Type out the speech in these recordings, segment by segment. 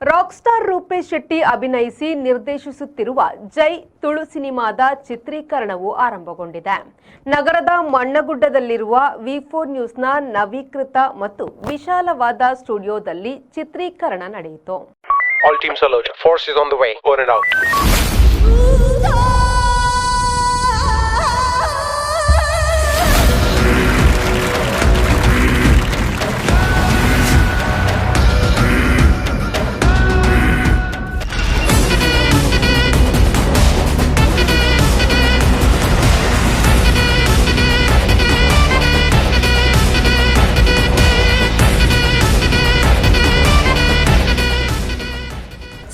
Rock star Rupesh Shetty ಅಭಿನಯಿಸಿ ನಿರ್ದೇಶಿಸುತ್ತಿರುವ ಜೈ ತುಳು ಸಿನಿಮಾದ ಚಿತ್ರೀಕರಣವು ಆರಂಭಗೊಂಡಿದೆ. ನಗರದ ಮಣ್ಣಗುಡ್ಡದಲ್ಲಿರುವ ವಿ ಫೋರ್ ನ್ಯೂಸ್ನ ನವೀಕೃತ ಮತ್ತು ವಿಶಾಲವಾದ ಸ್ಟುಡಿಯೋದಲ್ಲಿ ಚಿತ್ರೀಕರಣ ನಡೆಯಿತು. All teams alert. Force is on the way. Over and out.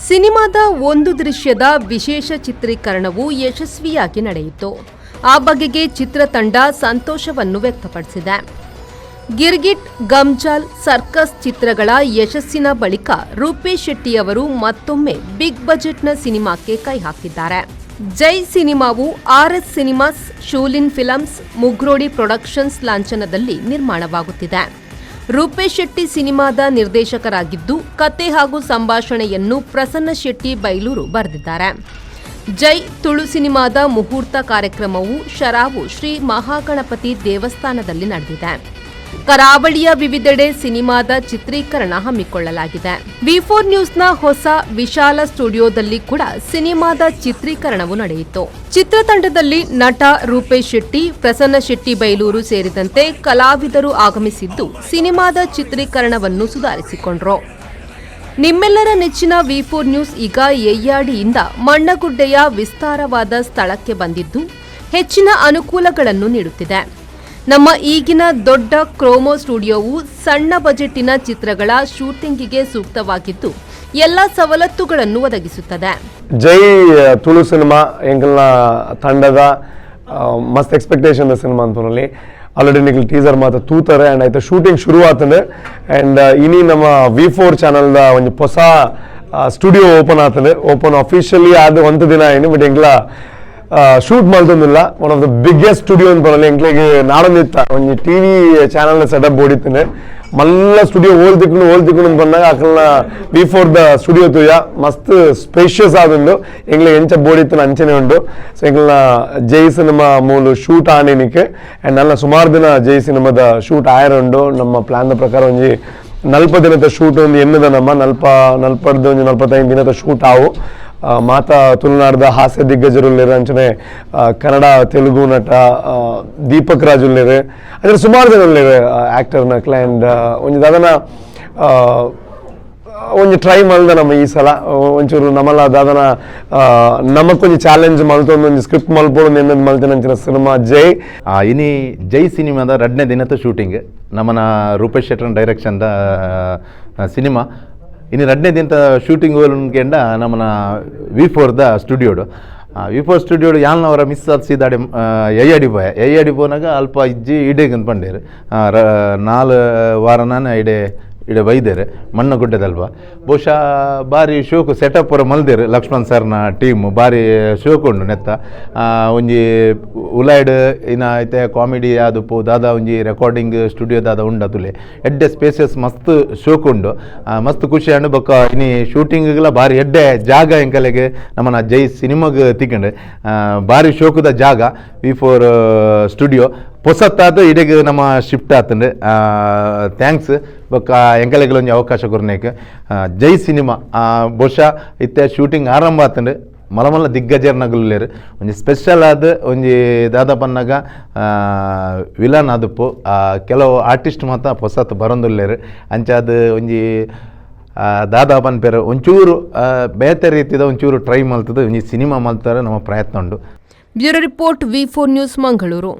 ಸಿನಿಮಾದ ಒಂದು ದೃಶ್ಯದ ವಿಶೇಷ ಚಿತ್ರೀಕರಣವು ಯಶಸ್ವಿಯಾಗಿ ನಡೆಯಿತು. ಆ ಬಗೆಗೆ ಚಿತ್ರತಂಡ ಸಂತೋಷವನ್ನು ವ್ಯಕ್ತಪಡಿಸಿದೆ. ಗಿರ್ಗಿಟ್, ಗಮ್ಜಾಲ್, ಸರ್ಕಸ್ ಚಿತ್ರಗಳ ಯಶಸ್ಸಿನ ಬಳಿಕ ರೂಪೇಶ್ ಶೆಟ್ಟಿಯವರು ಮತ್ತೊಮ್ಮೆ ಬಿಗ್ ಬಜೆಟ್ನ ಸಿನಿಮಾಕ್ಕೆ ಕೈ ಹಾಕಿದ್ದಾರೆ. ಜೈ ಸಿನಿಮಾವು RS cinemas, Shoolin films, Mugrodi productions ಲಾಂಛನದಲ್ಲಿ ನಿರ್ಮಾಣವಾಗುತ್ತಿದೆ. Rupesh Shetty ಸಿನಿಮಾದ ನಿರ್ದೇಶಕರಾಗಿದ್ದು, ಕತೆ ಹಾಗೂ ಸಂಭಾಷಣೆಯನ್ನು ಪ್ರಸನ್ನ ಶೆಟ್ಟಿ ಬೈಲೂರು ಬರೆದಿದ್ದಾರೆ. ಜೈ ತುಳು ಸಿನಿಮಾದ ಮುಹೂರ್ತ ಕಾರ್ಯಕ್ರಮವು ಶರಾವು ಶ್ರೀ ಮಹಾಗಣಪತಿ ದೇವಸ್ಥಾನದಲ್ಲಿ ನಡೆದಿದೆ. ಕರಾವಳಿಯ ವಿವಿಧೆಡೆ ಸಿನಿಮಾದ ಚಿತ್ರೀಕರಣ ಹಮ್ಮಿಕೊಳ್ಳಲಾಗಿದೆ. ವಿ ಫೋರ್ ನ್ಯೂಸ್ನ ಹೊಸ ವಿಶಾಲ ಸ್ಟುಡಿಯೋದಲ್ಲಿ ಕೂಡ ಸಿನಿಮಾದ ಚಿತ್ರೀಕರಣವು ನಡೆಯಿತು. ಚಿತ್ರತಂಡದಲ್ಲಿ ನಟ ರೂಪೇಶ್ ಶೆಟ್ಟಿ, ಪ್ರಸನ್ನ ಶೆಟ್ಟಿ ಬೈಲೂರು ಸೇರಿದಂತೆ ಕಲಾವಿದರು ಆಗಮಿಸಿದ್ದು, ಸಿನಿಮಾದ ಚಿತ್ರೀಕರಣವನ್ನು ಸುಧಾರಿಸಿಕೊಂಡರು. ನಿಮ್ಮೆಲ್ಲರ ನೆಚ್ಚಿನ V four news ಈಗ ಯಯ್ಯಾಡಿಯಿಂದ ಮಣ್ಣಗುಡ್ಡೆಯ ವಿಸ್ತಾರವಾದ ಸ್ಥಳಕ್ಕೆ ಬಂದಿದ್ದು, ಹೆಚ್ಚಿನ ಅನುಕೂಲಗಳನ್ನು ನೀಡುತ್ತಿದೆ. ನಮ್ಮ ಈಗಿನ ದೊಡ್ಡ ಕ್ರೋಮೋ ಸ್ಟುಡಿಯೋವು ಸಣ್ಣ ಬಜೆಟ್ಟಿನ ಚಿತ್ರಗಳ ಶೂಟಿಂಗಿಗೆ ಸೂಕ್ತವಾಗಿದ್ದು, ಎಲ್ಲ ಸವಲತ್ತುಗಳನ್ನು ಒದಗಿಸುತ್ತದೆ. ಜೈ ತುಳು ಸಿನಿಮಾ ಎಂಕಲ್ನ ತಂಡದ ಮಸ್ತ್ ಎಕ್ಸ್ಪೆಕ್ಟೇಷನ್ ಸಿನಿಮಾ ಅಂತನಲ್ಲಿ. ಆಲ್ರೆಡಿ ನಿಖಲ್ ಟೀಸರ್ ಮಾತ್ರ ತೂತಾರೆ ಆ್ಯಂಡ್ ಆಯ್ತು, ಶೂಟಿಂಗ್ ಶುರು ಆತಂದೆ. ಆ್ಯಂಡ್ ಇನಿ ನಮ್ಮ ವಿ ಫೋರ್ ಚಾನಲ್ದ ಒಂಜಿ ಹೊಸ ಸ್ಟುಡಿಯೋ ಓಪನ್ ಆತದೆ. ಓಪನ್ ಅಫಿಷಿಯಲಿ ಆದ ಒಂದು ದಿನ ಏನು, ಬಟ್ ಎಂಕ್ಲ ಶೂಟ್ ಮಲ್ತೊಂದಿಲ್ಲ. One of the biggest studio ಅಂತ ಪನೊಲಿ. ಎಂಕ್ಲೆಗ್ ನಾಡೊಂದಿತ್ತ ಒಂಜಿ TV channel setup ಬೋಡಿತ್ತನೆ. ಮಲ್ಲ ಸ್ಟುಡಿಯೋ ಓಲ್ ತಿಕ್ಕುಂಡು, ಓಲ್ ತಿಕ್ಕುಂಡು ಅಂತ ಪನ್ನಾಗ ಅಕಲ್ನ V four the studio ತೂಯ. ಮಸ್ತ್ ಸ್ಪೇಷಿಯಸ್ ಆದುಂಡು. ಎಂಕ್ಲೆ ಎಂಚ ಬೋಡಿತ್ತಿನ ಅಂಚನೆ ಉಂಡು. ಸೊ ಎಂಕ್ಲ್ನ ಜೈ ಸಿನಿಮಾ ಮೂಲು ಶೂಟ್ ಆಣಿನಿಕ್. ಆ್ಯಂಡ್ ನನ್ನ ಸುಮಾರು ದಿನ ಜೈ ಸಿನಿಮಾದ ಶೂಟ್ ಆಯರ ಉಂಡು. ನಮ್ಮ ಪ್ಲಾನ್ ಪ್ರಕಾರ ಒಂಜಿ 40 ದಿನದ ಶೂಟ್ ಒಂದು ಎನ್ನದ. ನಮ್ಮ ನಲ್ಪಡ್ದು ಒಂಜಿ 45 ದಿನದ ಶೂಟ್ ಆವು. ಮಾತಾ ತುಳುನಾಡ್ದ ಹಾಸ್ಯ ದಿಗ್ಗಜರು ಉಲ್ಲೆರ್. ಅಂಚನೆ ಕನ್ನಡ, ತೆಲುಗು ನಟ ದೀಪಕ್ ರಾಜ್ ಉಲ್ಲೆರ್. ಅಂದ್ರೆ ಸುಮಾರು ಜನ ಉಲ್ಲೆರ್ ಆಕ್ಟರ್ ನಕ್ಲೆ. ಆ್ಯಂಡ್ ಒಂಜಿ ದಾದನ ಒಂಜಿ ಟ್ರೈ ಮಲ್ದ ನಮ್ಮ ಈ ಸಲ ಒಂಚೂರು ನಮಲ ದಾದನ ನಮಕ್ಕೊಂಜಿ ಚಾಲೆಂಜ್ ಮಲ್ತೊಂದು ಒಂಜಿ ಸ್ಕ್ರಿಪ್ಟ್ ಮಲ್ಪೊಡು ಎನ್ನದ್ ಮಲ್ತಿನಂಚಿನ ಸಿನಿಮಾ ಜೈ. ಇನಿ ಜೈ ಸಿನಿಮಾದ ರಡ್ನೇ ದಿನದ ಶೂಟಿಂಗ್. ನಮ್ಮನ ರೂಪೇಶ್ ಶೆಟ್ಟರ್ನ ಡೈರೆಕ್ಷನ್ದ ಸಿನಿಮಾ ಇನಿ ರಡ್ನೇ ದಿನದ ಶೂಟಿಂಗ್ ಕೆಂಡ ನಮ್ಮನ ವಿ ಫೋರ್ದ ಸ್ಟುಡಿಯೋಡು. ವಿ ಫೋರ್ ಸ್ಟುಡಿಯೋಡು ಯಾಲ್ನವರ ಮಿಸ್ ಆದ್ ಸೀದಾಡಿ ಎಯ್ಯಡಿ ಪೋಯೆ. ಎಯ್ಯಡಿ ಪೋನಾಗ ಅಲ್ಪ ಇಜ್ಜಿ, ಇಡೇಗ್ ಅಂತ ಪಂಡೇರು. 4 ವಾರನಾನ ಇಡೆ ಇಡೆ ಬೈದೇರು ಮಣ್ಣಗುಡ್ಡೆದಲ್ವ. ಬಹುಶಃ ಬಾರಿ ಶೋಕು ಸೆಟಪ್ ಪೂರ ಮಲ್ದೇರು. ಲಕ್ಷ್ಮಣ್ ಸರ್ನ ಟೀಮ್ ಬಾರಿ ಶೋಕು ಉಂಡು ನೆತ್ತ. ಒಂಜಿ ಉಲಾಯ್ಡ್ ಇನ್ನ ಐತೆ ಕಾಮಿಡಿ ಆದುಪ್ಪು ದಾದ ಒಂಜಿ ರೆಕಾರ್ಡಿಂಗ್ ಸ್ಟುಡಿಯೋ ದಾದ ಉಂಡು ಅತುಲೆ. ಎಡ್ಡೆ ಸ್ಪೇಸಸ್, ಮಸ್ತ್ ಶೋಕು ಉಂಡು. ಮಸ್ತ್ ಖುಷಿ ಆಂಡ್. ಬೊಕ್ಕ ಇನಿ ಶೂಟಿಂಗ್ಲ ಬಾರಿ ಎಡ್ಡೆ ಜಾಗ ಎಂಕಲೆಗ್ ನಮ್ಮನ ಜೈ ಸಿನಿಮಾಗ್ ತಿಕ್ಕಂಡು. ಬಾರಿ ಶೋಕುದ ಜಾಗ V four studio. ಪೊಸತ್ತಾದ ಇಡೆಗ್ ನಮ್ಮ ಶಿಫ್ಟ್ ಆತಂಡು. Thanks ಬೊಕ್ಕ ಎಂಕಲೆಗ್ ಒಂಜಿ ಅವಕಾಶ ಕೊರ್ನೇಕ್. ಜೈ ಸಿನಿಮಾ ಬಹುಶಃ ಇತ್ತೆ ಶೂಟಿಂಗ್ ಆರಂಭ ಆತಂಡು. ಮಲ್ಲ ಮಲ್ಲ ದಿಗ್ಗಜರ್ ನಗುಲ್ಲೇರು. ಒಂಜಿ ಸ್ಪೆಷಲ್ ಆದ್ ಒಂಜಿ ದಾದ ಪನ್ನಗ ವಿಲನ್ ಆದುಪ್ಪು. ಕೆಲವು ಆರ್ಟಿಸ್ಟ್ ಮಾತ ಪೊಸತ್ ಬರೊಂದುಲ್ಲೇರು. ಅಂಚಾದ್ ಒಂಜಿ ದಾದಾ ಪನ್ಪೆರ್, ಒಂಚೂರು ಬೇತೆ ರೀತಿದ ಒಂಚೂರು ಟ್ರೈ ಮಲ್ತದ ಒಂಜಿ ಸಿನಿಮಾ ಮಲ್ತಾರೆ ನಮ್ಮ ಪ್ರಯತ್ನ ಉಂಡು. Bureau report, V four news, Mangaluru.